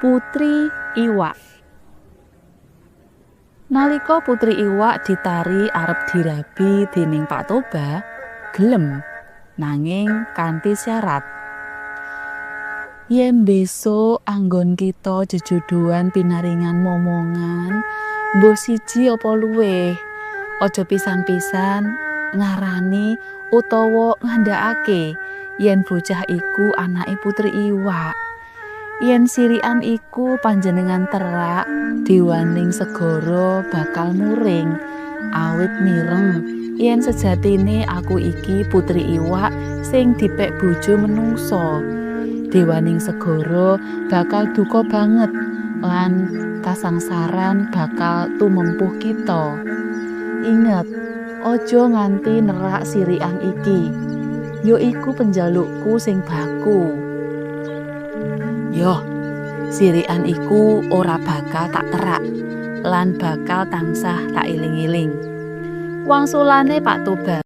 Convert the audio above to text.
Putri Iwak. Nalika Putri Iwak ditari arep dirabi dening Pak Toba, gelem, nanging kanthi syarat. Yen besok anggon kita jejodohan pinaringan momongan, mbuh siji apa luwih, aja pisan-pisan ngarani utawa ngandhakake yen bocah iku anake Putri Iwak. Yen sirikan iku panjenengan terak, dewaning segara bakal muring awit mireng yen sejatine aku iki Putri Iwak sing dipek bojo menungsa. Dewaning segara bakal duka banget lan kasangsaran bakal tumempuh kita. Inget, aja nganti nerak sirikan iki. Ya iku penjalukku sing baku. Yoh, sirikan iku ora bakal tak terak lan bakal tansah tak iling-iling. Wangsulane Pak Toba.